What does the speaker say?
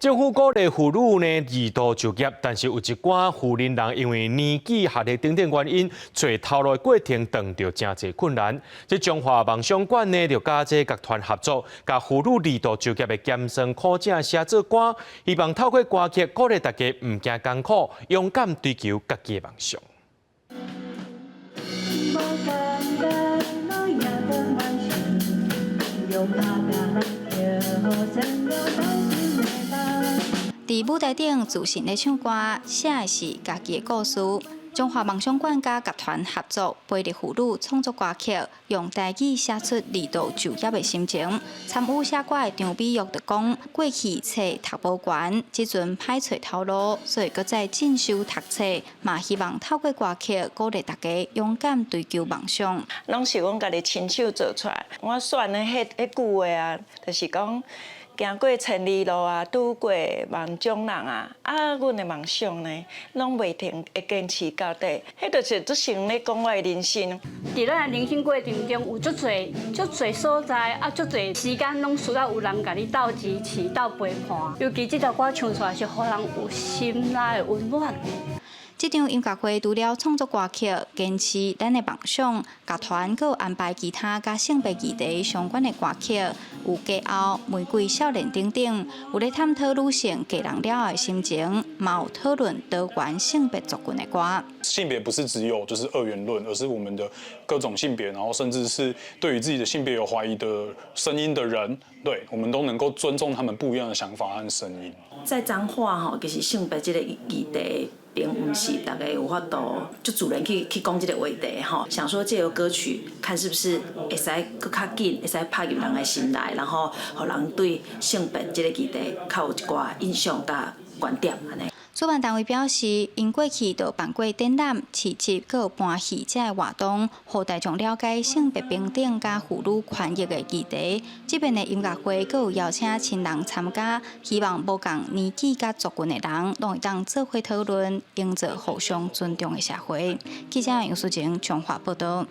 政府鼓勵婦女呢二度就業，但是有一寡婦齡人因為年紀、學歷等等原因，揣頭路的過程碰著誠濟困難。這彰化夢想館呢，就佮這個樂團合作，共婦女二度就業的鹹酸苦汫寫做歌，希望透過歌曲鼓勵大家毋驚艱苦，勇敢追求家己的夢想。無簡單，我也當完成，用拍拼籃球，成了擔心的夢。佇舞台頂自信咧唱歌，寫的是家己的故事。彰化夢想館佮樂團合作，培力婦女創作歌曲，用台語寫出二度就業的心情。參與寫歌的張美玉就講，過去冊讀無懸，這陣歹揣頭路，所以閣再進修讀冊，嘛希望透過歌曲鼓勵大家勇敢追求夢想。攏是阮家己親手做出來。我選的彼彼句話啊，就是講行過千里路啊，拄過萬種人啊，啊，阮的夢想呢，攏袂停，會堅持到底。彼就是足像咧講我的人生。佇咱的人生過程中，有足濟足濟所在，啊，足濟時間，攏需要有人共你鬥支持、鬥陪伴。尤其這首歌唱出來，是予人有心內的溫暖。這場音樂會除了創作歌曲、堅持咱的夢想，樂團閣有安排其他佮性別議題相關的歌曲，有嫁後、玫瑰少年等等，有咧探討女性嫁人了後的心情，嘛有討論多元性別族群的歌。性別不是只有就是二元論，而是我們的各種性別，然後甚至是對於自己的性別有懷疑的聲音的人，對，我們都能夠尊重他們不一樣的想法和聲音。在彰化吼，其實性別這個議題，並毋是逐家有法度就自然去講這個話題吼。想說藉由歌曲，看是不是會使閣較緊，會使拍入人的心內，然後予人對性別這個議題較有一寡印象佮觀點按呢。主辦單位表示，𪜶過去就辦過展覽、市集，閣有搬戲這个活動，予大眾了解性別平等佮婦女權益的議題。這擺的音樂會閣有邀請親人參加，希望無仝年紀佮族群的人，攏會當做伙討論，營造互相尊重的社會。記者楊淑晴彰化報導。